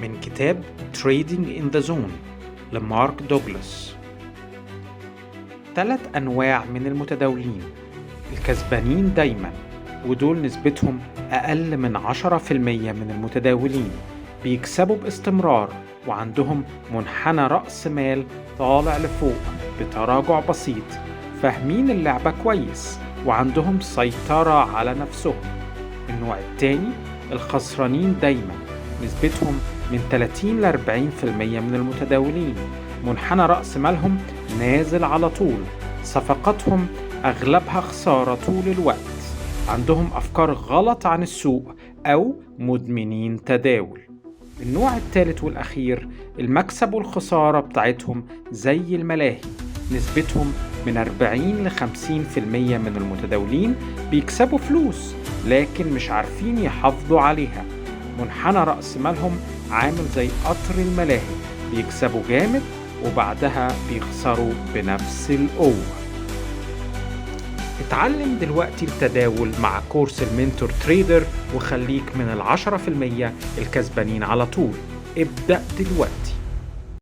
من كتاب Trading in the Zone لمارك دوغلاس. 3 أنواع من المتداولين: الكسبانين دايما، ودول نسبتهم أقل من 10% من المتداولين، بيكسبوا باستمرار وعندهم منحنى رأس مال طالع لفوق بتراجع بسيط، فاهمين اللعبة كويس وعندهم سيطرة على نفسهم. النوع التاني الخسرانين دايما، نسبتهم من 30 ل 40% من المتداولين، منحنى رأس مالهم نازل على طول، صفقاتهم أغلبها خسارة طول الوقت، عندهم أفكار غلط عن السوق أو مدمنين تداول. النوع الثالث والأخير المكسب والخسارة بتاعتهم زي الملاهي، نسبتهم من 40 ل 50% من المتداولين بيكسبوا فلوس لكن مش عارفين يحافظوا عليها، منحنى رأس مالهم عامل زي قطر الملاهي، بيكسبوا جامد وبعدها بيخسروا بنفس القوة. اتعلم دلوقتي التداول مع كورس ال Mentor Trader وخليك من 10% الكسبانين على طول. ابدأ دلوقتي.